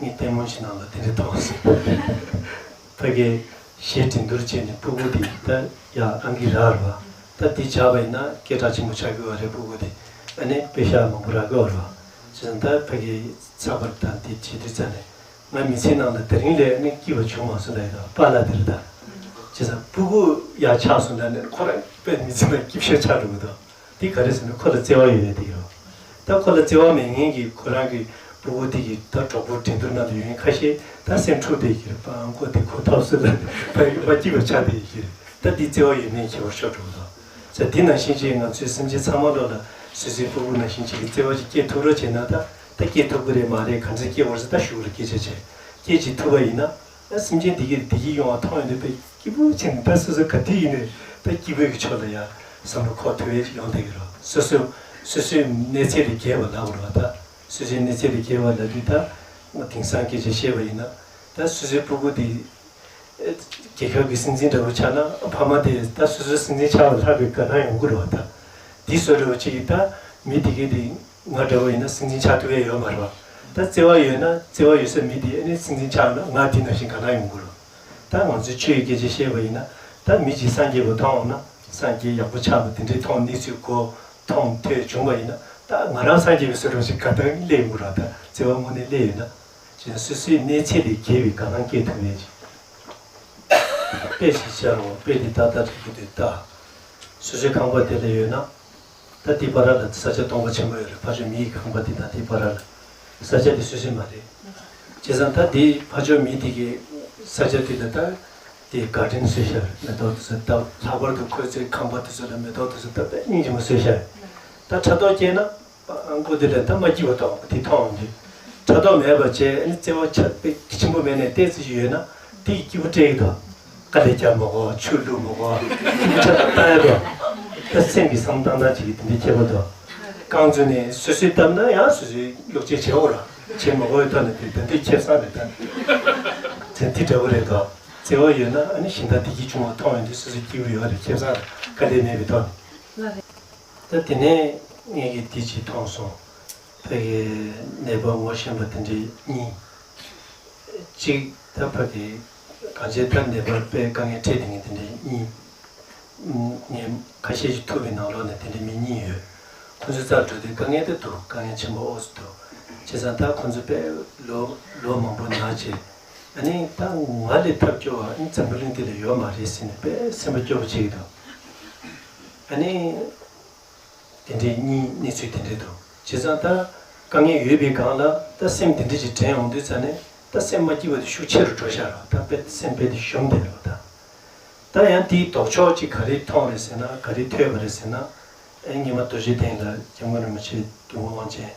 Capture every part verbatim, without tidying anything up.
ངས་ལྟད་མོ་ཞིག་ནང་ལ་དེ་འདྲ་མཐོང་སོང་། ཕ་གི་གཞས་འགྲན་བསྡུར་བྱས་ནས་སྤུ་གུ་དེ་ད་ཡར་ཨང་ཀི་རག་རེད་པ། ད་དེ་བྱས་པ་ཡིན་ན་སྐད་གྲགས་ཆེན་པོ་ཆགས་ཀྱི་ཡོད་རེད། སྤུ་གུ་དེ་ཨ་ནི་པེ་ཤག་མང་པོ་རག་གི་ཡོད་རེད་པ། བྱས་ཙང་ད་ཕ་གི་ཚགས་པར་དང་དེ་བྱེད་དུས་ཙམ་ནས་ང་མི་ཚེའི་ནང་ལ་དེ་རིང་ལས་ཨ་ནི་སྐྱིད་པ་བྱུང་མ་སོང་ལབ་ཡོད། པཱ་ལགས་དེ་རེད་ད། བྱས་ཙང་སྤུ་གུ་ཡར་ཆགས་སོང་ལབ་ནས་ཁོ་རང་དཔེ་མི་ཚེ་ནང་སྐྱིད་ཤོས་ཆགས་འགྲོ་གི་འདུག། དེ་ག་རེ་ཟེར་ན་ཁོ་ལ་བརྩེ་བ་ཡོད་རེད་དེ་ཡོད། ད་ཁོ་ལ་བརྩེ་བ་མེད་མཁན་གྱི་ཁོ་རང་གི་སྤུ་གུ་དེ་གི་ད་གྲོགས་པོ་འགྲན་བསྡུར་ནང་དུ་ཡོད་མཁན་ཁ་ཤས་ད་སེམས་འཁྲུག་བསྡད་ཀྱི་རེད་པ། ཨང་ཁོ་དེ་གོ་ཐོབ་སོང་ལབ་ཕ་གི་མ་སྐྱིད་པ་ཆགས་བསྡད་ཀྱི་རེད། ད་དེ་བརྩེ་བ་ཡོད་མེད་ཁྱད་པར་ཤོར་འགྲོ་གི་འདུག། ཟེར་དེ་ནང་བཞིན་ཅིག་ང་ཚོའི་སེམས་ཅན་ཚང་མ་ལོ་ལ་སོ་སོའི་སྤུ་གུ་ནང་བཞིན་ཅིག་གི་བརྩེ་བ་ཅིག་སྐྱེ་ཐུབ་རོགས་བྱས་ན། ད་ད་སྐྱེ་ཐུབ་ཀྱི་རེད་མ་རེད། ག་འདྲ་སྐྱེ་དགོས་རེད་ཟེར་ད་གཞུག་ལ་སྐད་ཆ་བྱས། སྐྱེ་ཅིག་ཐུབ་པ་ཡིན་ན། ཨ་སེམས་ཅན་འདི་གིས་བདེ་སྐྱིད་ཡོང་བ་མཐོང་ཡོང་དུས་དཔེ་སྐྱིད་པོ་བྱས་ནས་ད་སོ་སོ་ག་དུས་ཡིན་ནའི་ད་སྐྱིད་པོའི་གི་ཕྱོགས་ལ་ཡ་བསམ་བློ་འཁོར་ཐུབ་ཡས་ཡོང་བསྡད་ཀྱི་རེད། སོ་སོ་སོ་སོའི་གནས་ཚད་ལས་བརྒལ་བ་ལབ་དགོས་རེད་པ། ད་སོ་སོའི་གནས་ཚད་ལས་བརྒལ་བ་ལབ་དུས་ད་ང་དེང་སང་སྐད་ཆ་བཤད་པ་ཡིན་ན། ད་སོ་སོའི་སྤུ་གུ་དེ་རྒྱལ་ཁབ་ཀྱི་སྲིད་འཛིན་འདྲ་བོ་ཆགས་ན་ཕ་མ་དེ་ད་སོ་སོའི་སྲིད་འཛིན་ཆགས་པ་ལྷག་པའི་དགའ་སྣང་ཡོང་གི་རེད་པ། ད་དེ་བཟོ་འདྲ་བོ་ཅིག་གིས་ད་མི་དེ་གས་དེ། ང་འདྲ་བོ་ཡིན་ན་སྲིད་འཛིན་ཆགས་ཐུབ་ཡས་ཡོད་མ་རེད་པ། ད་བརྩེ་བ་ཡོད་ན་བརྩེ་བ་ཡོད་ས་མི་དེ་ཨ་ནི་སྲིད་འཛིན་ཆགས་ན་ང་དེ་ནང་བཞིན་དགའ་སྣང་ཡོང་གི་རེད། ད་ང་ཚོས་ཆོས་ཀྱི་སྐད་ཆ་བཤད་པ་ཡིན་ན། ད་མི་གཅིག་སངས་རྒྱས་པ་མཐོང་འོང་ན་སངས་རྒྱས་ཡག་པོ་ཆགས་པ་དེ་འདྲའི་མཐོང་གནས་ཚུལ་གོ་མཐོང་ཐོས་བྱུང་བ་ཡིན་ན། ད་ང་རང་སངས་རྒྱས་པའི་བཟོ་འདྲ་ཞིག་དགའ་སྣང་སླེབས་ཡོང་གི་རེད་པ། ད་བརྩེ་བ་དངོས་གནས་སླེབས་ཡོད་ན། ཅེས་སོ་སོའི་གནས་ཚད་ལས་བརྒལ་བའི་དགའ་སྣང་སྐྱེ་ཐུབ་ཡས་ཅིག། དཔེ་ཞིག་བཞག་རོགས། དཔེ་འདི་ཏག་ཏག་རེད་ཀྱི་འདུག་ད། སོ་སོའི་ཁང་པ་དེ་ལ་ཡོད་ན། ད་འདི་བར་ལ་ས་ཆ་སྟོང་པ་ཆེན་པོ་ཡོད་རེད། ཕར་ཕྱོགས་མི་ཡི་ཁང་པ་འདི་དང་འདི་བར་ལ། ས་ཆ་འདི་སོ་སོའི་མ་རེད། བྱས་ཙང་ད་འདི་ཕར་ཕྱོགས་མི་འདི་གི་ས་ཆ་འདི་ལ་ད་འདི་གར་ཌེན་བཟོས་ཤག། མེ་ཏོག་དེ་ཚོ་ད་ལྷག་པར་དུ་ཁོ་ཚོའི་ཁང་པ་དེ་ཚོ་ལ་མེ་ཏོག་དེ་ཚོ་ད་དཔེ་སྙིང་རྗེ་མོ་བཟོས་ཤག། ད་ཕྲག་དོག་སྐྱེས་ན། ཨང་ཀོ་དེ་ལ་ད་མ་སྐྱིད་པ་མཐོང་། དེ་མཐོང་འོང་དུས་ཕྲག་དོག་མེད་པ་བྱས། ཨ་ནི་བརྩེ་བ་ཆ་དཔེ་ཆེན་པོ་མེད་ནས་ཏོག་ཙམ་ཞིག་ཡོད་ན་དེ་ཡི་སྐྱིད་པོ་སྤྲད་ཀྱི་འདུག། དཀའ་ལས་རྒྱག་མི་དགོས། ཆུ་བླུགས་མི་དགོས། སྐྱིད་པོ་ཆ་ཏག་ཏག་ཡོད་འདུག། ད་སེམས་ཀྱི་བསམ་སྟངས་སྟངས་ཅིག་གི་དེ་འདྲའི་ཁྱད་པར་འདུག། རྐང་བཙུགས་ནས་སོ་སོས་བཏབ་ན་ཡང་སོ་སོས་གཡོག་བྱེད་བྱེད་འོ་ར། བྱེད་མི་དགོས་ཡོད་ཐོག་ནས་དེ་ད་འདི་ཁེ་བཟང་རེད་ད། དེ་འདི་འདྲ་བོ་རེད་འདུག། བརྩེ་བ་ཡོད་ན་ཨ་ནི་གཞན་དག་བདེ་སྐྱིད་བྱུང་བ་མཐོང་ཡོང་དུས་སོ་སོ་སྐྱིད་པོ་ཡོད་རེད། ཁེ་བཟང་རེད། དཀའ་ལས་མེད་པའི་ཐོག་ནས། ད་དེ་ནས་ངེད་ཀྱིས་དེ་ཅིག་མཐོང་སོང་། ཕ་གིའི་ནད་པ་ངོ་ཤེས་པ་དེ་འདྲའི་གཉིས། གཅིག་ད་ཕ་གི་གང་ཅི་ད་ནད་པར་དཔེ་དཀའ་ངལ་འཕྲད་བསྡད་མཁན་དེ་འདྲའི་གཉིས། ངས་ཁ་ཤས་ཤིག་ཐུག་པའི་ནང་ལོགས་ནས་དེ་འདྲའི་མི་གཉིས་ཡོད། ཁོ་ཚོའི་རྩར་འགྲོ་དུས་དཀའ་ངལ་དེ་འདུག། དཀའ་ངལ་ཆེན་པོ་ཨོ་ཙི་འདུག། བྱས་ཙང་ད་ཁོ་ཚོ་དཔེ་ལོ་ལོ་མང་པོ་ན་བྱས། ཨ་ནི་ད་ང་ལས་ཐབས་སྐྱོ་བ་ཨ་ནི་འཛམ་བུ་གླིང་འདི་ལ་ཡོད་མ་རེད་ཟེར་ནས་དཔེ་སེམས་པ་སྐྱོ་པོ་བྱེད་ཀྱི་འདུག། ཨ་ནི། དེ་འདྲའི་གཉིས་གནས་ཚུལ་དེ་འདྲའི་འདུག། བྱས་ཙང་ད་དཀའ་ངལ་ཡོད་པའི་སྒང་ལ་ད་སེམས་དེ་འདྲ་ཅིག་དྲན་ཡོང་དུས་ཙ་ནས་ད་སེམས་མ་སྐྱིད་པ་དེ་ཤུགས་ཆེ་རུ་འགྲོ་ཤག་ར། ད་དཔེ་སེམས་དཔེ་དེ་ཞུམ་བསྡད་ར་བ་ད། ད་ཡང་དེའི་ལྡོག་ཕྱོགས་ཅིག་ག་རེ་མཐོང་རེད་ཟེར་ན། ག་རེ་ཐོས་པ་རེད་ཟེར་ན། ཨེ་སྔོན་མ་རྡོ་རྗེ་གདན་ལ་སྐྱབས་མགོན་རིན་པོ་ཆེ་དུས་འཁོར་དབང་ཆེན།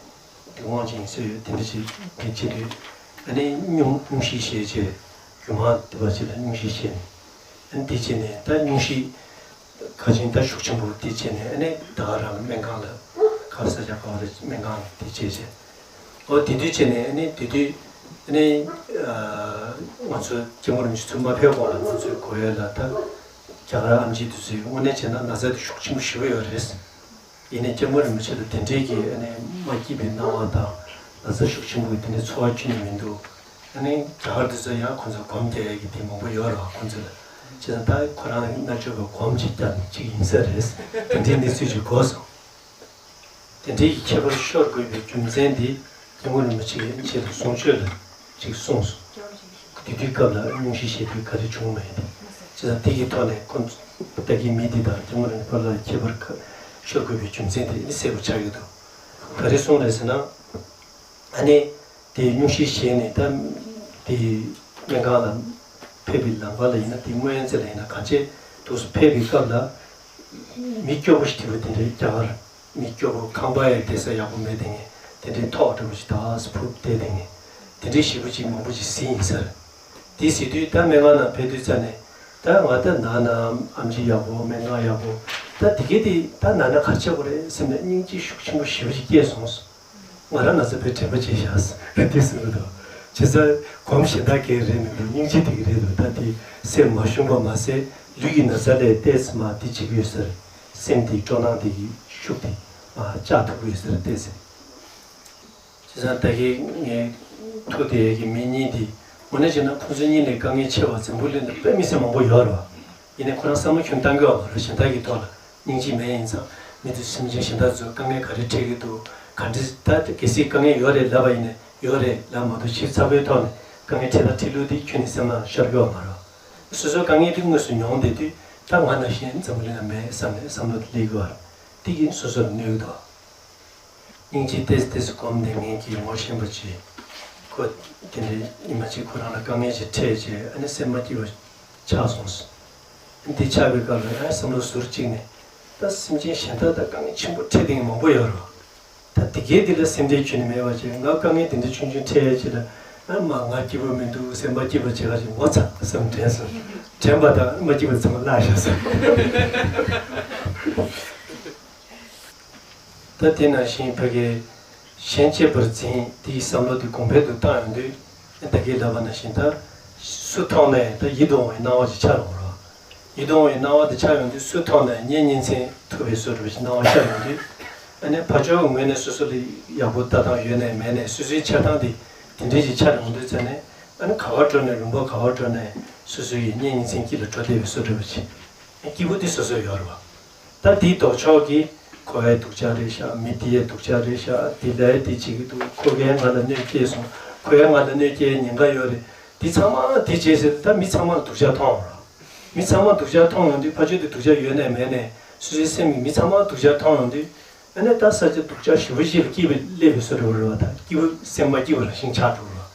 དུས་འཁོར་དབང་ཆེན་ཡིན་ས་ཡོད། དེ་འདྲ་ཅིག་གི་ཆེད་དུ་ཨ་ནི་སྙུང་སྙུང་གཞི་བཞེས་བྱས། སྒྱུ་མ་ལྟ་བུ་ཅིག་ལ་སྙུང་གཞི་བཞེས་ནས། ཨ་ནི་དེ་བྱས་ནས་ད་སྙུང་གཞི། ཁ་ཆེམས་ད་ཤུགས་ཆེན་པོ་དེ་བྱས་ནས་ཨ་ནི་ད་ག་རང་གི་སྨན་ཁང་ལ་ག་ས་ཆ་ག་བ་རེད། སྨན་ཁང་ལ་དེ་བྱས་བྱས། ཨོ་དེ་དུས་བྱས་ནས་ཨ་ནི་དེ་དུས་ཨ་ནི་ང་ཚོ་སྐྱབས་མགོན་རིན་པོ་ཆེ་ཚུར་མ་ཕེབས་གོང་ལ་ང་ཚོའི་གོ་ཡས་ལ་ད་རྒྱ་གར་ཨེམ་ཆི་དེ་ཚོས་དངོས་གནས་བྱས་ན་ན་ཚ་དེ་ཤུགས་ཆེན་པོ་ཞེ་པོ་ཡོད་རེད། ཡིན་ནའི་སྐྱབས་མགོན་རིན་པོ་ཆེ་ལ་དེ་འདྲའི་གི་ཨ་ནི་མ་སྐྱིད་པའི་སྣང་བ་དང་ན་ཚ་ཤུགས་ཆེན་པོའི་དེ་འདྲའི་ཚོར་བ་ཁྱོན་ནས་མི་འདུག། ཨ་ནི་རྒྱ་གར་དེ་ཚོ་ཡང་ཁོང་ཚོ་སྒོམ་རྒྱག་ཡས་ཀྱི་དེ་མང་པོ་ཡོད་རེད་བ། ཁོང་ཚོ་ལ་བྱས་ཙང་ད་ཁོ་རང་མནར་གཅོད་པའི་སྒོམ་ཅིག་རྒྱག་ནས་ཅིག་ཡིན་ས་རེད། དེ་འདྲའི་གནས་ཚུལ་ཅིག་གོ་སོང་། དེ་འདྲའི་གི་ཁྱད་པར་ཤོར་དགོས་པའི་རྒྱུ་མཚན་དེ་སྐྱབས་མགོན་རིན་པོ་ཆེ་གི་ཆེད་དུ་གསུང་ཆོས་ལ་ཅིག་གསུངས་སོང་། དེ་དུས་སྐབས་ལ་སྙུང་གཞི་བཞེས་དུས་ག་རེ་བྱུང་མེད་དེ། བྱས་ཙང་དེ་གི་ཐོག་ནས་ཁོང་ཚོ་ལྟ་གི་མི་དེ་དང་སྐྱབས་མགོན་རིན་པོ་ཆེ་ལ་ཁྱད་པར་ཤོར་དགོས་པའི་རྒྱུ་མཚན་དེ་ནི་གསལ་པོ་ཆགས་ཀྱི་འདུག། ག་རེ་གསུངས་རེད་ཟེར་ན། ཨ་ནི། དེ་སྙུང་གཞི་བཞེས་ནས་ད་དེ་སྨན་ཁང་ལ་ཕེབས་པའི་ལམ་ཁ་ལ་ཡིན་ན། དེ་སྔོན་ཚེ་ལ་ཡིན་ན་ག་ཅེ་འདུག་སེ་ཕེབས་པའི་སྐབས་ལ་མི་སྐྱོ་པོ་ཞིག་དེ་བ་དེ་འདྲའི་རྒྱ་གར་མི་སྐྱོ་པོ་ཁང་པ་ཡང་བསྡད་ས་ཡག་པོ་མེད་དེ་ངས་དེ་འདྲའི་ཐོག་འདྲ་པོ་ཞིག་ད་སེ་ཕུབ་བསྡད་དེ་ངས་དེ་འདྲའི་ཞེ་པོ་ཅིག་མང་པོ་ཅིག་གཟིགས་ཡིན་ས་རེད། དེ་གཟིགས་དུས་ད་སྨན་ཁང་ནང་ཕེབས་དུས་ཙ་ནས་ད་ང་ད་ན་ན་ཨེམ་ཆི་ཡག་པོ་སྨན་ཁང་ཡག་པོ་ད་དེ་གས་དེ་ད་ན་ན་ག་རེ་བྱེད་དགོས་རེད་སེམས་ནས་སྙིང་རྗེ་ཤུགས་ཆེན་པོ་ཞེ་པོ་ཅིག་སྐྱེས་སོང་། ང་རང་ན་ཚ་བའི་དྲན་པ་བརྗེད་བཞག་ཟེར་དེ་ཟེར་གི་འདུག། བྱས་ཙང་སྒོམ་གཞན་དག་གས་རེད་མི་འདུག། སྙིང་རྗེ་དེ་གི་རེད་འདུག། ད་དེ་སེམས་མ་ཞུམ་པ་མ་ཟད་ལུས་ཀྱི་ན་ཚ་ལས་ཏོག་ཙམ་མར་དེ་བྱེད་ཀྱི་ཡོད་ས་རེད། སེམས་དེ་སྤྲོ་སྣང་དེ་གི་ཤུགས་དེ་མར་བཅག་ཐུབ་ཀྱི་ཡོད་ས་རེད་ཏོག་ཙམ། བྱས་ཙང་ད་གིན་ངས་ཐུག་བསྡད་ཡས་ཀྱི་མི་གཉིས་དེ་དངོས་གནས་བྱས་ན་ཁོང་ཚོ་གཉིས་ལས་དཀའ་ངལ་ཆེ་བ་འཛམ་བུ་གླིང་ནང་དཔེ་མི་སྲིད་མང་པོ་ཡོད་རེད་བ། ཡིན་ནའི་ཁོ་རང་བསམ་བློ་ཁྱོན་བཏང་གི་ཡོད་མ་རེད། གཞན་དག་གི་ཐོག་ལ་སྙིང་རྗེ་མེད། ཡིན་ཙང་མི་དེ་སེམས་ཅན་གཞན་དག་ཚོ་དཀའ་ངལ་ག་རེ་འཕྲད་ཀྱི་འདུག་ག་འདྲ་ད་གལ་སྲིད་དཀའ་ངལ་ཡོད་རེད་ལབ་པ་ཡིན་ནའི་ཡོད་རེད་ལབ་མ་གཏོགས་ཞིབ་ཚགས་པོའི་ཐོག་ནས་དཀའ་ངལ་འཕྲད་དང་འཕྲད་ལུགས་དེ་ཁྱོན་ནས་སེམས་ནང་ཤོར་གི་ཡོད་མ་རེད། སོ་སོའི་དཀའ་ངལ་དེ་དངོས་སུ་མྱོང་བསྡད་དུས་ད་ང་ནང་བཞིན་འཛམ་བུ་གླིང་ན་མེད་བསམ་ནས་བསམ་བློ་དེ་སླེབས་ཀྱི་ཡོད་རེད། དེ་གིས་སོ་སོར་གནོད་ཀྱི་འདུག་སྙིང་རྗེ་ཏོག་ཙམ་ཏོག་ཙམ་སྒོམ་ནས་ངེད་ཀྱི་ངོ་ཤེས་པ་ཅིག་ཁོ་དེ་འདྲའི་ཉི་མ་གཅིག་ཁོ་རང་ལ་དཀའ་ངལ་ཅིག་འཕྲད་རྗེས་ཨ་ནི་སེམས་མ་སྐྱིད་པ་ཆགས་སོང་། འདི་ཆགས་པའི་སྐབས་ལ་ཨ་བསམ་བློ་ཟུར་གཅིག་ནས་ད་སེམས་ཅན་གཞན་དག་ད་དཀའ་ངལ་ཆེན་པོ་འཕྲད་མཁན་མང་པོ་ཡོད་རེད། ད་དེ་གའི་འདི་ལ་སེམས་ཁྲལ་ཁྱོན་ནས་མེད་པ་བྱས་ང་དཀའ་ངལ་དེ་འདྲ་ཆུང་ཆུང་འཕྲད་ཡས་ཅིག་ལ་ཨ་མ་ང་སྐྱིད་པོ་མི་འདུག་སེམས་པ་སྐྱིད་པོ་བྱེད་ག་ཅིག་ངོ་ཚ་སེམས་དྲན་སོང་། དྲན་པ་དང་མ་སྐྱིད་པ་ཚང་མ་བརླག་ཤག་སོང་། ད་དེ་ནང་བཞིན་ཕ་གི་གཞན་གཅེས་པར་འཛིན་དེའི་བསམ་བློ་དེ་གོང་འཕེལ་དུ་བཏང་ཡོང་དུས་ད་གིན་ལབ་པ་ནང་བཞིན་ད་སུ་མཐོང་ནའི་ད་ཡིད་དུ་འོང་བའི་སྣང་བ་ཅིག་འཆར་འོང་རོགས། ཡིད་དུ་འོང་བའི་སྣང་བ་དེ་འཆར་ཡོང་དུས་སུ་མཐོང་ནའི་གཉེན་ཉེ་ཚན་ཐུབ་པའི་བཟོ་འདྲ་བ་ཞིག་སྣང་བ་ཤར་ཡོང་དུས་ཨ་ནི་ཕར་ཕྱོགས་ངོས་ནས་སོ་སོ་ལ་ཡག་པོ་ལྟ་སྟངས་ཡོད་ནའི་མེད་ནའི་སོ་སོའི་འཆར་སྟངས་དེ་དེ་འདྲའི་ཞིག་འཆར་ཡོང་དུས་ཙ་ནས་ཨ་ནི་ག་བར་འགྲོ་ནའི་ལུང་པ་ག་བར་འགྲོ་ནའི་སོ་སོ་ཡི་གཉེན་ཉེ་ཚན་དཀྱིལ་ལ་འགྲོ་བསྡད་པའི་བཟོ་འདྲ་བ་ཞིག་སྐྱིད་པོ་དེ་སོ་སོ་ཡོད་རེད་བ། ད་དེའི་ལྡོག་ཕྱོགས་ཀྱི་ཁོ་ཡའི་སྡུག་ཅག་རེད་ཤག་མི་དེ་ཡའི་སྡུག་ཅག་རེད་ཤག་དེ་ལའི་དེ་བྱེད་ཀྱི་འདུག་ཁོ་གས་ང་ལ་གནོད་སྐྱེལ་སོང་། ཁོ་ཡས་ང་ལ་གནོད་སྐྱེལ་ཉེན་ཁ་ཡོད་རེད། དེ་ཚང་མ་དེ་བྱས་ཟེར་ད་མི་ཚང་མ་ལ་སྡུག་ཅག་མཐོང་རོགས། མི་ཚང་མ་སྡུག་ཅག་མཐོང་ཡོང་དུས་ཕར་ཕྱོགས་དེ་སྡུག་ཅག་ཡོད་ནའི་མེད་ནའི་སོ་སོའི་སེམས་ཀྱི་མི་ཚང་མ་སྡུག་ཅག་མཐོང་ཡོང་དུས་ཨ་ནི་ད་ས་ཆ་སྡུག་ཅག་ཞེ་པོ་ཞིག་ལ་སྐྱིད་པའི་སླེབས་པའི་བཟོ་འདྲ་བོ་རེད་བ། ད་སྐྱིད་པོ་སེམས་མ་སྐྱིད་པ་རང་བཞིན་ཆགས་འགྲོ་རོགས།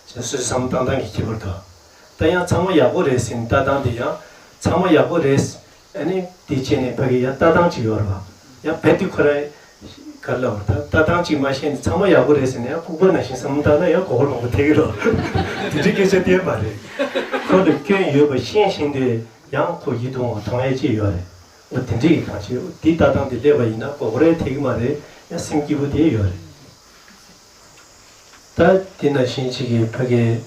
སོ་སོའི་བསམ་བློ་བཏང་སྟངས་ཀྱི་ཁྱད་པར་དུ། ད་ཡང་ཚང་མ་ཡག་པོ་རེད་ཟེར་ནས་ལྟ་སྟངས་དེ་ཡང་ཚང་མ་ཡག་པོ་རེད། ཨ་ནི་དེ་བྱས་ནས་ཕ་གི་ཡང་ལྟ་སྟངས་ཅིག་ཡོད་རེད་བ། ཡང་རྦད་དེ་ཁོ་རང་ག་རེ་ལབ་དགོས་རེད། ད་ལྟ་སྟངས་ཅིག་མ་ཤེས་ནས་ཚང་མ་ཡག་པོ་རེད་ཟེར་ནས་ཡང་ལྐུགས་པ་ནང་བཞིན་བསམ་བློ་བཏང་ན་ཡང་མགོ་སྐོར་མང་པོ་ཐེབས་ཀྱི་རེད། དེ་འདྲའི་སྐད་ཆ་དེ་མ་རེད། ཁོ་ལ་སྐྱོན་ཡོད་པ་ཤེས་བཞིན་དུ་ཡང་ཁོ་ཡིད་དུ་འོང་བ་མཐོང་ཡས་ཅིག་ཡོད་རེད། འོ་དེ་འདྲའི་གི་གང་ཅི་འོ་དེ་ལྟ་སྟངས་དེ་སླེབས་པ་ཡིན་ན་མགོ་སྐོར་ཡང་ཐེབས་ཀྱི་མ་རེད། ཡང་སེམས་སྐྱིད་པོ་དེ་ཡོད་རེད། ད་དེ་ནང་བཞིན་གཅིག་གིས་ཕ་གིའི་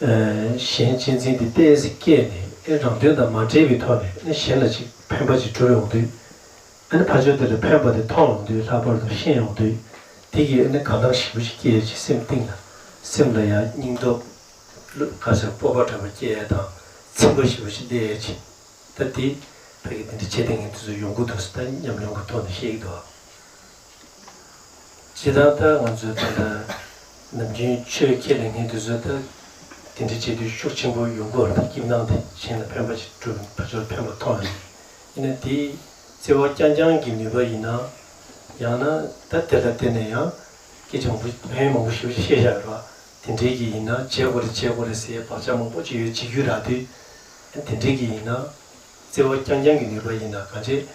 ཨ་གཞན་གཅེས་འཛིན་དེ་ཏོག་ཙམ་སྐྱེས་ནས་ཨེ་རང་དོན་དང་མ་འབྲེལ་བའི་ཐོག་ནས་ཨེ་གཞན་ལ་ཅིག་ཕན་པ་ཅིག་བསྒྲུབས་ཡོང་དུས་ཨ་ནི་ཕར་ཕྱོགས་དེ་ལ་ཕན་པ་དེ་མཐོང་ཡོང་དུས་ལྷག་པར་དུ་ཤེས་ཡོང་དུས་དེ་གིས་ཨ་ནི་དགའ་སྣང་ཞེ་པོ་ཅིག་སྐྱེ་ཡས་ཅིག་སེམས་གཏིང་ལ་སེམས་ལ་ཡང་སྙིང་སྟོབས་ག་ཟེར་སྤོབས་པ་འདྲ་པོ་སྐྱེ་ཡས་དང་ཚིམ་པ་ཞེ་པོ་ཅིག་སླེབས་ཡས་ཅིག་ད་དེ་ཕ་གི་དེ་འདྲ་བྱེད་བསྡད་མཁན་དེ་ཚོ་ཡོང་གི་འདུག་ཟེར་ད་ཉམས་མྱོང་གི་ཐོག་ནས་བཤད་ཀྱི་འདུག་སྤྱིར་བཏང་ད་ང་ཚོའི་ད་ལྟ་ནམ་རྒྱུན་ཆོས་ཁས་ལེན་མཁན་དེ་ཚོ་ད་དེ་འདྲ་བྱེད་དུས་ཤུགས་ཆེན་པོ་ཡོང་གི་ཡོད་རེད། ད་སྐྱིད་སྣང་དེ་གཞན་ལ་ཕན་པ་ཞིག་སྒྲུབ་ཕར་ཕྱོགས་ཕན་པ་ཐོགས་ཡོང་ཡིན་ན་དེའི་བརྩེ་བ་རྐྱང་རྐྱང་གི་ནུས་པ་ཡིན་ན་ཡང་ན་ད་དེ་ལ་བརྟེན་ནས་ཡང་སྐད་ཆ་མང་པོ་ཕན་ཡོན་མང་པོ་ཞེ་པོ་ཅིག་བཤད་བཞག་ཡོད་རེད་བ། དེ་འདྲའི་གི་ཡིན་ན་བྱེད་དགོས་རེད་བྱེད་དགོས་རེད་ཟེར་བག་ཆགས་མང་པོ་ཅིག་ཡོད་བྱེད་རྒྱུ་རག་དུས་དེ་འདྲའི་གི་ཡིན་ན། བརྩེ་བ་རྐྱང་རྐྱང་གི་ནུས་པ་ཡིན་ན་གང་བྱེད།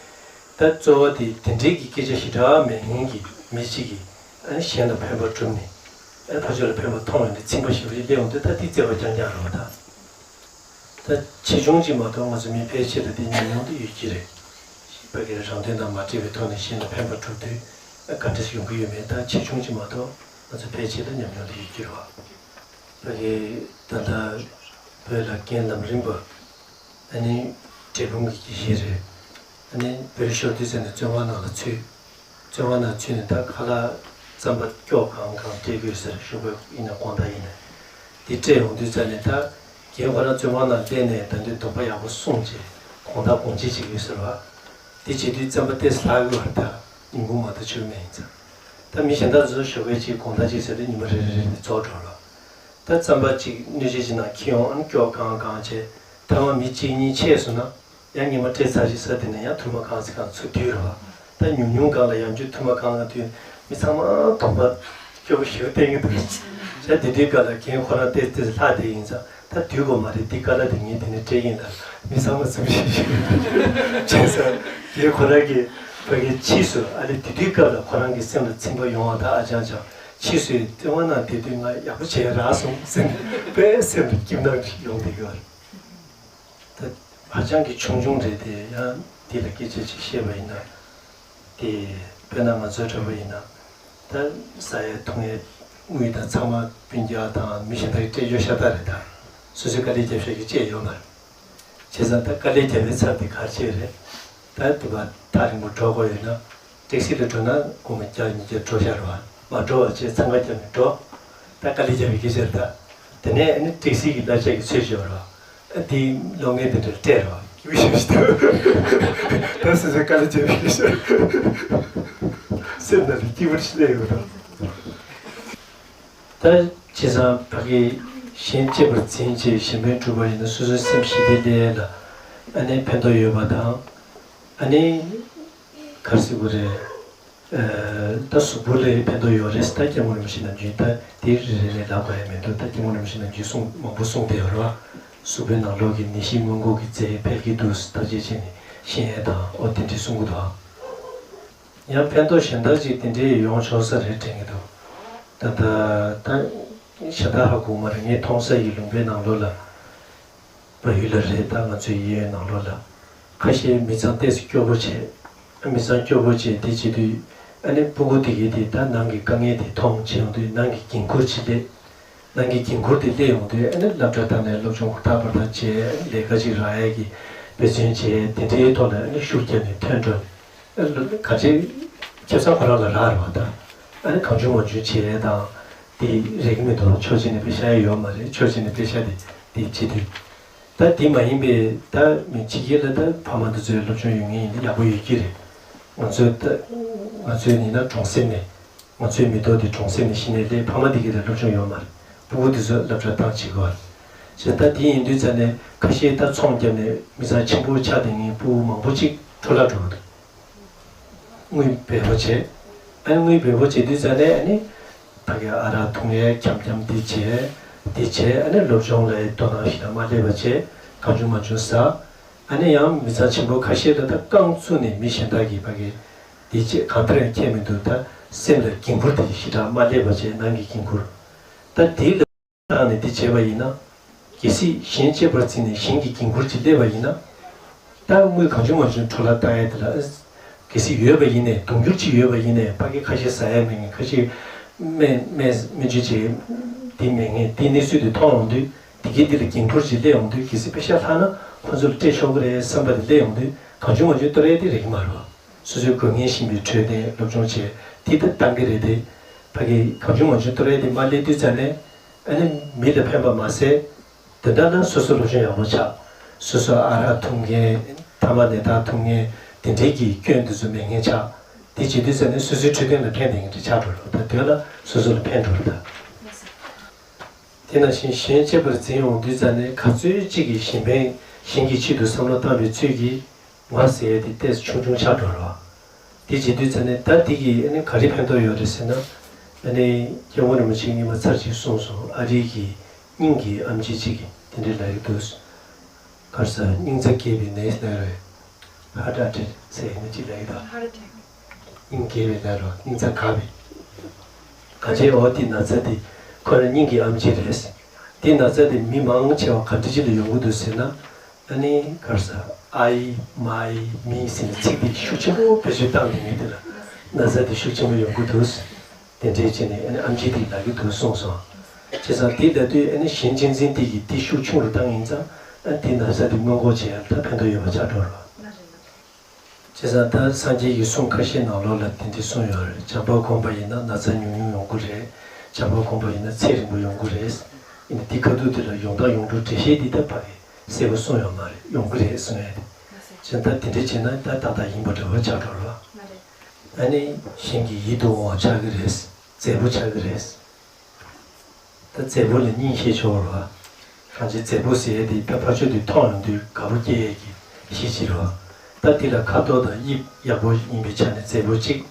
ད་གཙོ་བོ་དེ་དེ་འདྲའི་གི་སྐད་ཆ་ཞེ་དྲག་མེད་མཁན་གྱི་མི་གཅིག་གིས་ཨ་ནི་གཞན་ལ་ཕན་པ་བསྒྲུབས་ནས་ཨ་ནི་ཕར་ཕྱོགས་ལ་ཕན་པ་མཐོང་ཡོང་དུས་ཚིམ་པ་ཞེ་པོ་ཅིག་སླེབས་ཡོང་དུས་ད་དེ་བརྩེ་བ་རྐྱང་རྐྱང་རེད་བ་ད། ད་ཆེ་ཆུང་གཅིག་མ་གཏོགས་ང་ཚོ་མི་ཕལ་ཆེར་ལ་དེ་ཉམས་མྱོང་དེ་ཡོད་ཀྱི་རེད། ཕ་གིར་རང་དོན་དང་མ་འབྲེལ་བའི་ཐོག་ནས་གཞན་ལ་ཕན་པ་བསྒྲུབས་དུས་ཨ་ག་འདྲས་ཡོང་གི་ཡོད་མེད་ད་ཆེ་ཆུང་གཅིག་མ་གཏོགས་ང་ཚོ་ཕལ་ཆེར་ལ་ཉམས་མྱོང་དེ་ཡོད་ཀྱི་རེད་བ། ཕ་གི་ད་ལྟ་བོད་ལ་རྒན་ལམ་རིམ་པ། ཨ་ནི་འབྲས་སྤུངས་ཀྱི་དགེ་བཤེས་རེད། ཨ་ནི་བོད་ཤོར་དུས་ཙམ་ནས་བཙོན་ཁང་ནང་ལ་ཚུད། བཙོན་ཁང་ནང་ཚུད་ནས་ད་ཁ་ལག་རྩམ་པ་སྐྱོགས་གང་གང་སྤྲད་དགོས་ཟེར་ཞུ་དགོས་ཡིན་ན་དགོང་དག་ཡིན་ན། དེ་སྤྲད་ཡོང་དུས་ཙམ་ནས་ད་རྒན་ཁོ་རང་བཙོན་ཁང་ནང་སླེབས་ནས་ད་དུང་སྡོམ་པ་ཡག་པོ་སྲུང་བྱས་དགོང་དག་དགོང་ཅི་བྱེད་དགོས་ཟེར་བ། དེ་བྱེད་དུས་རྩམ་པ་ཏོག་ཙམ་ལྷག་གི་བར་ད་ཉིན་གུང་མ་གཏོགས་མཆོད་མེད་ཡིན་ཙང་། ད་མི་གཞན་དག་ཚོ་ཞོགས་ཀས་ཅིག་དགོང་དག་ཅིག་ཟེར་དུས་ཉི་མ་རེ་རེ་རེ་ནས་རྫོགས་འགྲོ་ལ། ད་རྩམ་པ་གཅིག་སྣོད་ཆས་ཅིག་ནང་འཁྱེར་ཡོང་ཨ་ནི་སྐྱོགས་གང་གང་བྱས་ཐ་མ་མི་གཅིག་གཉིས་ཆད་སོང་ན་ཡང་ཉི་མ་སྤྲད་ཚར་ཞིག་ས་དེ་ནས་ཡང་ཐུར་མ་གང་ཚེ་གང་ཚུར་བསྡུས་རོགས། ད་ཉུང་ཉུང་སྒང་ལ་ཡང་བསྐྱར་ཐུར་མ་གང་གང་བསྡུས་མི་ཚང་མ་གདོང་པ་སྐྱོ་པོ་ཞིག་བསྟན་གྱི་འདུག་ཤ་དེ་དུས་སྐབས་ལ་རྒན་ཁོ་རང་ཏོག་ཙམ་ལྷག་བསྡད་ཡིན་ཙང་ད་བསྡུས་དགོས་མ་རེད། འདི་དཀའ་ལས་དེ་ངས་དེ་ནས་སྤྲད་ཡིན་ལ་མི་ཚང་མ་ཚིམ་ཤིག་ཤིག་བྱས་ཙང་རྒན་ཁོ་རང་གིས་ཕ་གི་ཕྱིས་སུ་ཨ་ལེ་དེ་དུས་སྐབས་ལ་ཁོ་རང་གི་སེམས་ལ་ཚིམ་པ་ཡོང་བ་ད་ཨ་ཅང་ཅང་ཕྱིས་སུ་བཙོན་ཁང་ནང་བསྡད་དུས་ང་ཡག་པོ་བྱས་རག་སོང་ཟེར་ནས་དཔེ་སེམས་ལ་སྐྱིད་སྣང་ཞིག་ཡོང་བསྡད་ཀྱི་ཡོད་རེད། ད་ཧ་ཅང་གི་ཆུང་ཆུང་རེད་དེ་ཡང་འདི་ལ་སྐད་ཆ་ཅིག་བཤད་པ་ཡིན་ན་དེ་དཔེར་ན་ང་ཚོའི་འདྲ་པོ་ཡིན་ན་ད་ཟ་ཡས་འཐུང་ཡས་དངུལ་དང་ཚང་མ་སྤུན་ཀྱག་དང་མི་གཞན་དག་གིས་སྤྲད་རྒྱུ་ཤ་སྟག་རེད། ད་སོ་སོས་དཀའ་ལས་རྒྱབ་ཤག་གིས་སྤྲད་ཡོད་མ་རེད། བྱས་ཙང་ད་དཀའ་ལས་རྒྱབ་པའི་ཚབ་དེ་ག་རེ་བྱས་རེད། ད་དེ་བ་ཐག་རིང་པོ་འགྲོ་དགོས་ཡོད་ན་ཊེག་སི་ལ་འགྲོ་ན་སྒོར་མོ་བརྒྱ་ཉིས་བརྒྱ་འགྲོ་ཤག་རེད་བ། མ་འགྲོ་བ་བྱས་འཚང་ཁ་བརྒྱབ་ནས་འགྲོ། ད་དཀའ་ལས་བརྒྱབ་པའི་སྐད་ཆ་རེད་ད། དེ་ནས་ཨ་ནི་ཏེག་སི་གི་གླ་ཆ་གི་ཚོད་སྦྱོར་རོ། ཨ་དེའི་གློག་བརྙན་དེ་འདྲ་སྤྲད་རོ། ཡུ་ཤུ་ཤི་ད། ད་སོ་སོའི་དཀའ་ལས་བརྒྱབ་པའི་སྐད་ཆ། སེམས་ནང་ལ་སྐྱིད་པོ་ཞིག་སླེབས་ཡོད་རོ། ད་བྱས་ཙང་ཕ་གི་གཞན་གཅེས་པར་འཛིན་བྱས་གཞན་ཕན་སྒྲུབ་པ་ཡིན་ན་སོ་སོའི་སེམས་ཞི་བདེ་སླེབས་ཡས་ལ་ཨ་ནི་ཕན་ཐོགས་ཡོད་པ་དང་། ཨ་ནི་ག་རེ་ཟེར་དགོས་རེད། ད་གཟུགས་པོ་ལ་ཕན་ཐོགས་ཡོད་རེད། ད་སྐྱབས་མགོན་རིན་པོ་ཆེ་ནམ་རྒྱུན་ད་དེ་རེ་རེ་ནས་ལབ་དགོས་ཡ་མི་འདུག་ད་སྐྱབས་མགོན་རིན་པོ་ཆེ་ནམ་རྒྱུན་གསུང་མང་པོ་གསུངས་བསྡད་ཡོད་རེད་བ། གཟུགས་པོའི་ནང་ལོགས་ཀྱི་ནད་གཞི་སྔོན་འགོག་གི་རྫས་འཕེལ་གྱི་འདུག་ཐག་གཅོད་བྱས་ནས་ཤེས་ཡ་དང་ཨོ་དེ་འདྲའི་གསུང་གི་འདུག་ཡང་ཕན་ཐོགས་གཞན་དག་ཅིག་དེ་འདྲའི་ཡོང་ཆོག་ས་རེད་དྲན་གྱི་འདུག་ད་ད་ད་གཞན་དག་ཧ་གོ་མ་རེད། ངས་མཐོང་ས་ཡི་ལུང་པའི་ནང་ལོགས་ལ། བལ་ཡུལ་ལ་རེད། ད་ང་ཚོའི་གཡས་གཡོན་ནང་ལོགས་ལ་ཁ་ཤས་མི་ཚང་ཏོག་ཙམ་སྐྱོ་པོ་བྱས། མི་ཚང་སྐྱོ་པོ་བྱས་དེ་བྱེད་དུས་ཨ་ནི་ཕྲུ་གུ་དེ་གའི་དེ་ད་ནང་གི་དཀའ་ངལ་དེ་མཐོང་བྱས་ཡོང་དུས་ནང་གི་འགན་ཁུར་ཅིག་སླེབས། ནང་གི་འགན་ཁུར་དེ་སླེབས་ཡོང་དུས་ཨ་ནི་སློབ་གྲྭ་བཏང་ནས་སློབ་སྦྱོང་ཧུར་ཐག་པར་ཐག་བྱས། ལས་ཀ་ཅིག་རག་ཡས་ཀྱི་འབད་བརྩོན་བྱས། དེ་འདྲའི་ཐོག་ལ་ཨ་ནི་ཤུགས་བརྒྱབ་ནས་ཐོན་འགྲོ། ག་ཚོད་ཁེ་བཟང་ཁོ་རང་ལ་རག་རེད་བ། ད་ཨ་ནི་གང་བྱུང་མང་བྱུང་བྱེད་ཡས་དང་དེ་རེག་མི་འདུག་ཕྱོགས་གཅིག་ནས་དཔེ་བཞག་ཡས་ཡོད་མ་རེད། ཕྱོགས་གཅིག་ནས་དཔེ་བཞག་དེ་དེ་བྱེད་དུས། ད་དེ་མ་ཡིན་པའི་ད་མི་ཕྱི་རྒྱལ་ལ་ད་ཕ་མ་དེ་ཚོའི་སློབ་སྦྱོང་ཡོད་མཁན་ཡིན་ན་ཡག་པོ་ཡོད་ཀྱི་རེད། ང་ཚོའི་ད་ང་ཚོའི་ཡིན་ན་གྲོང་གསེབ་ནས་ང་ཚོའི་མི་ཐོག་དེ་གྲོང་གསེབ་ནས་གཞི་ནས་སླེབས། ཕ་མ་དེ་གའི་ལ་སློབ་སྦྱོང་ཡོད་མ་རེད། ཕྲུ་གུ་དེ་ཚོ་སློབ་གྲྭ་བཏང་བྱེད་དགོས་རེད། བྱས་ད་དེ་ཡིན་དུས་ཙ་ནས་ཁ་ཤས་ད་ཚོང་བརྒྱབ་ནས་མི་ཚང་ཆེན་པོ་ཆགས་བསྡད་མཁན་ཕྲུ་གུ་མང་པོ་ཅིག་འཕྲོ་བརླག་འགྲོ་གི་འདུག་དངུལ་འབེལ་པོ་བྱས། ཨ་ནི་དངུལ་འབེལ་པོ་བྱེད་དུས་ཙ་ནས་ཨ་ནི་ཕ་གི་ཨ་རག་འཐུང་ཡས་འཁྱམ་འཁྱམ་དེ་བྱས། དེ་བྱས་ཨ་ནི་སློབ་སྦྱོང་ལ་དོ་སྣང་ཞེ་དྲག་མ་སླེབས་པ་བྱས། གང་བྱུང་མང་བྱུང་ཟ། ཨ་ནི་ཡང་མི་ཚང་ཆེན་པོ་ཁ་ཤས་ལ་ད་རྐང་བཙུགས་ནས་མི་གཞན་དག་གིས་ཕ་གི་དེ་བྱས་གང་ལྟར་ཡང་ཁྱད་མི་འདུག་ད་སེམས་ལ་འགན་ཁུར་དེ་ཞེ་དྲག་མ་སླེབས་པ་བྱས། ནང་གི་འགན་ཁུར་ད་དེ་ལ། བཏང་ནས་འདི་བྱས་པ་ཡིན་ན། གལ་སྲིད་གཞན་གཅེས་པར་བརྩིས་ནས་གཞན་གྱི་འགན་ཁུར་ཅིག་སླེབས་པ་ཡིན་ན། ད་དངུལ་གང་བྱུང་མང་བྱུང་འཕྲོ་བརླག་བཏང་ཡས་དེ་ལ། གལ་སྲིད་ཡོད་པ་ཡིན་ནའི་དུང་ཕྱུར་གཅིག་ཡོད་པ་ཡིན་ནའི་ཕ་གི་ཁ་ཤས་ཟ་ཡས་མེད་མཁན། ཁ་ཤས་སྨན་སྨན་སྨན་བཅོས་བྱེད་འདི་མེད་མཁན། འདི་གནས་ཚུལ་དེ་མཐོང་ཡོང་དུས་དེ་གའི་འདི་ལ་འགན་ཁུར་ཅིག་སླེབས་ཡོང་དུས། གལ་སྲིད་པེ་ཤ་ལྷག་ན་ཁོ་ཚོ་ལ་སྤྲད་ཆོག་གི་རེད་བསམ་པ་དེ་སླེབས་ཡོང་དུས་གང་བྱུང་མང་བྱུང་གཏོར་ཡས་དེ་རེད་ཀྱི་མ་རེད། སོ་སོའི་དགོས་ངེས་ཤིང་པའི་འཕྲོད་བསྟེན་སློབ་སྦྱོང་བྱས་དེ་ད་བཏང་གི་རེད་དེ། ཕ་གི་གང་བྱུང་མང་བྱུང་གཏོར་ཡས་དེ་མ་སླེབས་དུས་ཙ་ནས་ཨ་ནི་མི་ལ་ཕན་པ་མ་ཟད། དེ་འདྲ་ན་སོ་སོ་སློབ་སྦྱོང་ཡག་པོ་ཆགས། སོ་སོ་ཨ་རག་འཐུང་མཁན། ཐ་མག་ནད་རྟགས་འཐུང་མཁན་དེ་འདྲའི་གི་སྐྱོན་དེ་ཚོ་མེད་མཁན་ཆགས། དེ་བྱེད་དུས་ཙ་ནས་སོ་སོའི་འཕྲོད་བསྟེན་ལ་ཕན་བསྡད་མཁན་དེ་ཆགས་འགྲོ་རོགས། ད་དོན་ལ་སོ་སོ་ལ་ཕན་འགྲོ་རོགས་ད། དེ་ནང་བཞིན་གཞན་གཅེས་པར་འཛིན་ཡོང་དུས་ཙ་ནས་ག་ཚོད་ཅིག་གིས་གཞན་ཕན་གཞན་གྱི་ཆེད་དུ་བསམ་བློ་བཏང་བའི་ཚོད་ཀྱིས། ང་ཟེར་ཡས་དེ་ཏོག་ཙམ་ཆུང་ཆུང་ཆགས་འགྲོ་རོགས། དེ་བྱེད་དུས་ཙ་ནས་ད་དེ་གིས་ཨ་ནི་ག་རེ་ཕན་ཐོགས་ཡོད་རེད་ཟེར་ན། ཨ་ནི་སྐྱབས་མགོན་རིན་པོ་ཆེས་སྔོན་མ་ཚར་གཅིག་གསུངས་སོང་། ཨ་རི་གི་སྙིང་གི་ཨེམ་ཆི་གཅིག་གིས་དེ་འདྲའི་ལབ་ཀྱི་འདུག་ག་རེ་ཟེར། སྙིང་རྩ་འགས་པའི་ནད་ཟེར་རེད། ཧར་ཊི་ཨེ་ཊེག་ཟེར་ཡས་ནི་གཅིག་ལབ་ཀྱི་འདུག Heart attack. སྙིང་འགས་པའི་ནད་རོ། སྙིང་རྩ་འགས་པའི། གང་བྱས་འོ་དེ་ན་ཚ་དེ་ཁོ་རང་སྙིང་གི་ཨེམ་ཆི་རེད། དེ་ན་ཚ་དེ་མི་མང་ཆེ་བ་ག་འདྲ་ཅིག་ལ་ཡོང་གི་འདུག་ཟེར་ན། ཨ་ནི་ག་རེ་ཟེར། ཨའི་མའི་མི་ཟེར་ནས་ཚིག་དེ་ཤུགས་ཆེན་པོ་བེད་སྤྱོད་བཏང་བསྡད་མཁན་དེ་ལ་ན་ཚ་དེ་ཤུགས་ཆེན་པོ་ཡོང་གི་འདུག་དེ་འདྲའི་བྱས་ནས་ཨ་ནི་ཨེམ་ཆི་དེ་ལབ་ཀྱི་འདུག་གསུངས་སོང་། བྱས་ཙང་དེ་ལབ་དུས་ཨ་ནི་གཞན་གཅེས་འཛིན་དེ་གིས་དེ་ཤུགས་ཆུང་རུ་བཏང་ཡིན་ཙང་། ཨ་ནི་དེ་ན་ཚ་དེ་སྔོན་འགོག་བྱེད་ཡ་ལ་ད་ཕན་ཐོགས་ཡོད་པ་ཆགས་འགྲོ་རོགས། བྱས་ཙང་ད་སངས་རྒྱས་ཀྱི་གསུང་ཁ་ཤས་ནང་ལོགས་ལ་དེ་འདྲ་གསུངས་ཡོད་རེད། བྱམས་པ་སྒོམ་པ་ཡིན་ན་ན་ཚ་ཉུང་ཉུང་ཡོང་གི་རེད། བྱམས་པ་སྒོམ་པ་ཡིན་ན་ཚེ་རིང་པོ་ཡོང་གི་རེད། ཡིན་ན་དེ་ཁ་ཐུག་དེ་ལ་ཡོང་སྟངས་ཡོང་གྲུབ་འགྲེལ་བཤད་འདི་ད་ཕ་གི་གསལ་པོ་གསུངས་ཡོད་མ་རེད། ཡོང་གི་རེད་གསུང་ཡ་དེ། བྱས་ཙང་ད་དེ་འདྲ་བྱས་ན་ད་ཏག་ཏག་ཡིན་པ་འདྲ་བོ་ཆགས་འགྲོ་རོགས། ཨ་ནི་གཞན་གྱི་ཡིད་དུ་འོང་བ་ཆགས་ཀྱི་རེད། མཛེས་པོ་ཆགས་ཀྱི་རེད། ད་མཛེས་པོ་ལ་སྙིང་རྗེ་ཆེ་བ་རེད་བ། གང་ཅི་མཛེས་པོ་ཟེར་ཡས་དེ་ད་ཕར་ཕྱོགས་དེ་མཐོང་ཡོང་དུས་དགའ་པོ་སྐྱེ་ཡས་ཀྱི་གཞི་ཅིག་རེད་བ། ད་དེ་ལ་ཁ་དོག་དང་དབྱིབས་ཡག་པོ་ཡིན་པའི་ཆ་ནས་མཛེས་པོ་གཅིག།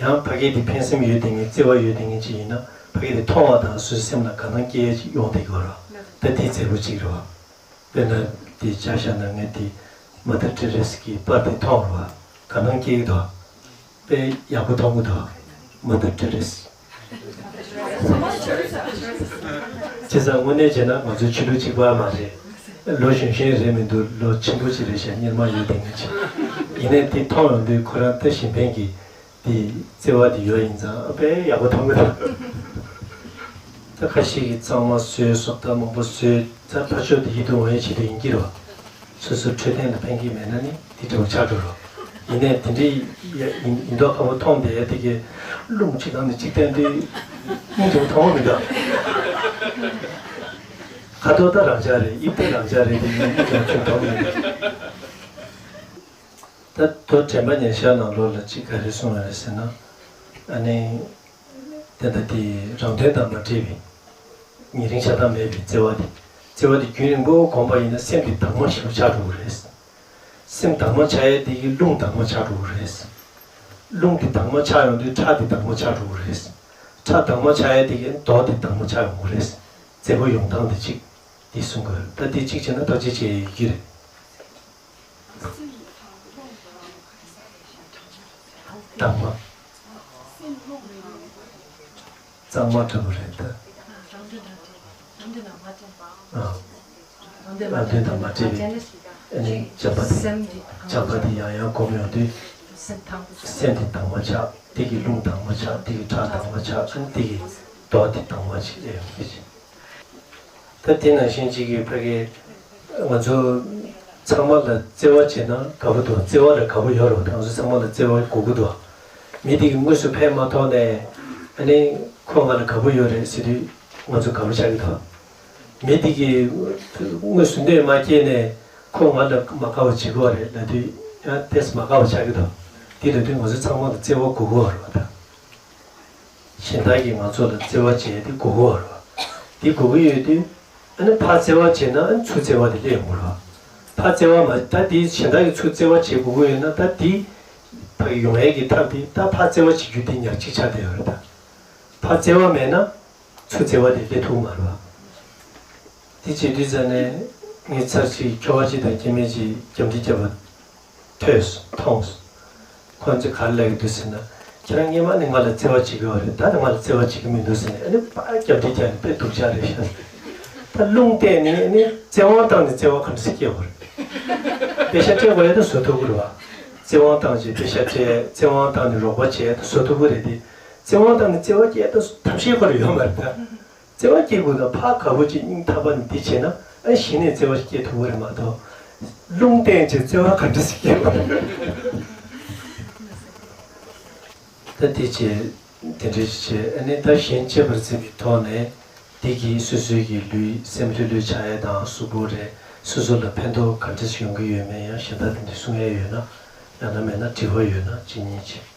ཡང་ཕ་གི་དེ་ཕན་སེམས་ཡོད་བསྡད་མཁན་བརྩེ་བ་ཡོད་བསྡད་མཁན་ཅིག་ཡིན་ན་ཕ་གི་དེ་མཐོང་བ་དང་སོ་སོའི་སེམས་ལ་དགའ་སྣང་སྐྱེ་ཡས་ཅིག་ཡོང་བསྡད་ཀྱི་ཡོད་རེད་བ། ད་དེ་མཛེས་པོ་གཅིག་རེད་བ། དཔེར་ན་དེ་ཆ་བཞག་ན་ངས་དེ་མ་དར་ཊེ་རེ་སི་གི་པར་དེ་མཐོང་རེད་བ། དགའ་སྣང་སྐྱེ་གི་འདུག་དཔེ་ཡག་པོ་མཐོང་གི་འདུག་མ་དར་ཊེ་རེ་སི། བྱས་ཙང་དངོས་གནས་བྱས་ན་ང་ཚོའི་ཆོས་ལུགས་གཅིག་པ་མ་རེད། ལོ་གཞོན་གཞོན་རེད་མི་འདུག་ལོ་ཆེན་པོ་ཅིག་རེད་ཤག་གཉེར་མ་ཡོད་དེ་ངེས་ཅིག་ཡིན་ནའི་དེ་མཐོང་ཡོང་དུས་ཁོ་རང་ད་གཞན་ཕན་གྱི་དེ་བརྩེ་བ་དེ་ཡོད་ཡིན་ཙང་དཔེ་ཡག་པོ་མཐོང་གི་འདུག་ད་ཁ་ཤས་ཀྱིས་གཙང་མ་བཟོས། སོ་ད་མང་པོ་བཟོས། ད་ཕར་ཕྱོགས་དེ་ཡིད་དུ་འོང་ཡའི་ཆེད་དུ་ཡིན་གྱི་རེད་བ། སོ་སོའི་འཕྲོད་བསྟེན་ལ་ཕན་གྱི་མེད་ན་ནི་དེ་འདྲ་བོ་ཆགས་འགྲོ་རོགས། ཡིན་ནའི་དེ་འདྲའི་ཡ་ཡིན་ཡིན་མདོག་ཁ་པོ་མཐོང་བསྡད་དེ་གི། རླུང་གཅིག་ནང་ནས་གཅིག་བསྟན་དུས་སྙིང་རྗེ་པོ་མཐོང་བ་མི་འདུག་ཁ་དོག་ད་རང་འཇགས་རེད། དབྱིབས་ད་རང་འཇགས་རེད་དེ། སྙིང་རྗེ་པོ་མཐོང་མི་འདུག་ད་མདོ་དྲན་པ་ཉེར་བཞག་ནང་ལོགས་ལ་གཅིག་ག་རེ་གསུངས་ཡོད་རེད་ཟེར་ན། ཨ་ནི། དེ་ལྟ་སྟེ་རང་དོན་དང་མ་འབྲེལ་བའི་ཉེ་རིང་བྱ་བཏང་མེད་པའི་བརྩེ་བ་དེ། བརྩེ་བ་དེ་རྒྱུན་རིང་པོ་གོམས་པ་ཡིན་ན་སེམས་དེ་དྭངས་མ་ཞེ་པོ་ཆགས་འགྲོ་གི་རེད། སེམས་དྭངས་མ་ཆགས་ཡས་དེ་གིས་རླུང་དྭངས་མ་ཆགས་འགྲོ་གི་རེད། རླུང་དེ་དྭངས་མ་ཆགས་ཡོང་དུས་ཁྲག་དེ་དྭངས་མ་ཆགས་འགྲོ་གི་རེད། ཁྲག་དྭངས་མ་ཆགས་ཡས་དེ་གིས་མདོག་དེ་དྭངས་མ་ཆགས་ཡོང་གི་རེད། བརྩེ་བ་ཡོང་སྟངས་དེ་གཅིག་དེ་གསུང་གི་རེད། ད་དེ་གཅིག་བྱས་ན་ཐག་གཅོད་བྱེད་ཡས་ཡོད་ཀྱི་རེད། དྭངས་མ། གཙང་མ་འདྲ་པོ་རེད་ད། རང་དོན་དང་འབྲེལ། རང་དོན་དང་མ་འབྲེལ་བ། ཨ། རང་དོན་མ་རང་དོན་དང་མ་འབྲེལ་བའི། ཨ་ནི་བྱམས་པ་དེ། སེམས་ཀྱི་བྱམས་པ་དེ་ཡང་ཡང་གོམས་ཡོང་དུས། སེམས་དྭངས་པོ་ཆགས། སེམས་དེ་དྭངས་མ་ཆགས། དེ་གི་རླུང་དྭངས་མ་ཆགས། དེ་གི་ཁྲག་དྭངས་མ་ཆགས། ཨ་ནི་དེ་གི་མདོག་དེ་དྭངས་མ་ཞིག་སླེབས་ཡོང་གི་རེད། ད་དེ་ནང་བཞིན་གཅིག་གི་ཕ་གི། ང་ཚོ་ཚང་མ་ལ་བརྩེ་བ་བྱེད་ན་དགའ་པོ་འདུག་བརྩེ་བ་ལ་དགའ་པོ་ཡོད་རེད་པ། ང་ཚོ་ཚང་མ་ལ་བརྩེ་བ་དགོས་ཀྱི་འདུག་མི་དེ་གི་དངོས་སུ་ཕན་མ་ཐོགས་ནས། ཨ་ནི་ཁོ་ང་ལ་དགའ་པོ་ཡོད་རེད་ཟེར་དུས་ང་ཚོ་དགའ་པོ་ཆགས་ཀྱི་འདུག་མི་དེ་གིས་དངོས་སུ་གནོད་མ་སྐྱེལ་ནས་ཁོ་ང་ལ་མ་དགའ་བ་བྱེད་ཀྱི་ཡོད་རེད་ལབ་དུས་ཡང་ཏོག་ཙམ་མ་དགའ་བ་ཆགས་ཀྱི་འདུག་དེ་ལབ་དུས་ང་ཚོ་ཚང་མ་ལ་བརྩེ་བ་དགོས་ཀྱི་ཡོད་རེད་པ་ད། གཞན་དག་གིས་ང་ཚོ་ལ་བརྩེ་བ་བྱས་ཏེ་དགོས་ཀྱི་ཡོད་རེད་པ། དེ་དགོས་ཀྱི་ཡོད་དུས། ཨ་ནི་ཕར་བརྩེ་བ་བྱས་ན་ཨ་ནི་ཚུར་བརྩེ་བ་དེ་སླེབས་ཡོང་གི་རེད་པ། ཕར་བརྩེ་བ་མ། ད་དེ་གཞན་དག་གིས་ཚུར་བརྩེ་བ་བྱེད་དགོས་ཀྱི་ཡོད་ན། ད་དེ་ཕར་ཡོང་ཡས་ཀྱི་ཐབས་དེ་ད་ཕར་བརྩེ་བ་བྱེད་རྒྱུ་དེ་ཉག་གཅིག་ཆགས་བསྡད་ཡོད་རེད་ད། ཕར་བརྩེ་བ་མེད་ན་ཚུར་བརྩེ་བ་དེ་སླེབས་ཐུབ་མ་རེད་པ། དེ་བྱེད་དུས་ཙ་ནས་ངའི་ཚར་གཅིག་ཁྱོ་ག་གཅིག་དང་སྐྱེ་དམན་གཅིག་རྒྱབ་འདྲེ་བརྒྱབ་པ་ཐོས་སོང་། མཐོང་སོང་། ཁོ་ཚོས་ག་རེ་ལབ་ཀྱི་འདུག་ཟེར་ན། ཁྱེད་རང་སྔོན་མ་ནས་ང་ལ་བརྩེ་བ་བྱེད་ཀྱི་ཡོད་རེད། ད་ནི་ང་ལ་བརྩེ་བ་བྱེད་ཀྱི་མི་འདུག་ཟེར་ནས། ཨ་ནི་ཕར་རྒྱབ་འདྲེ་རྒྱག་ནས་དཔེ་སྡུག་ཅག་རེད་ཤག་ད་རླུང་བསྟན་ནས་ཨ་ནི་བཙན་དབང་བཏང་ནས་བརྩེ་བ་ག་འདྲ་ཞིག་སྐྱེ་དགོས་རེད། པེ་ཤ་སྤྲད་དགོས་ཡ་ད་བཟོ་ཐུབ་ཀྱི་རེད་པ། བཙན་དབང་བཏང་བྱས་པེ་ཤ་སྤྲད། བཙན་དབང་བཏང་ནས་རོགས་པ་བྱས་ད་བཟོ་ཐུབ་ཀྱི་རེད་དེ། བཙན་དབང་བཏང་ནས་བརྩེ་བ་སྐྱེ་ད་ཐབས་ཤེས་ཁོ་རང་ཡོད་མ་རེད་ད། བརྩེ་བ་སྐྱེ་དགོས་ན་ཕར་དགའ་པོ་ཅིག་སྙིང་ཐག་པ་ནས་འདི་བྱས་ན། ཨ་གཞི་ནས་བརྩེ་བ་སྐྱེ་ཐུབ་ཀྱི་རེད་མ་གཏོགས། རླུང་བསྟན་བྱས་བརྩེ་བ་ག་འདྲ་ཞིག་སྐྱེ་དགོས་རེད། ད་དེ་བྱས། དེ་འདྲ་ཞིག་བྱས། ཨ་ནི་ད་གཞན་གཅེས་པར་འཛིན་པའི་ཐོག་ནས། དེ་གིས་སོ་སོའི་གི་ལུས་སེམས་ལྷོད་ལྷོད་ཆགས་ཡས་དང་། གཟུགས་པོ་རེད། སོ་སོ་ལ་ཕན་ཐོགས་ག་འདྲ་ཞིག་ཡོང་གི་ཡོད་མེད། ཡང་གཞན་དག་དེ་འདྲ་གསུང་ཡས་ཡོད་ན། ཡང་ན་མེད་ན་དྲི་བ་ཡོད་ན་ཅི་ཉན་བྱེད།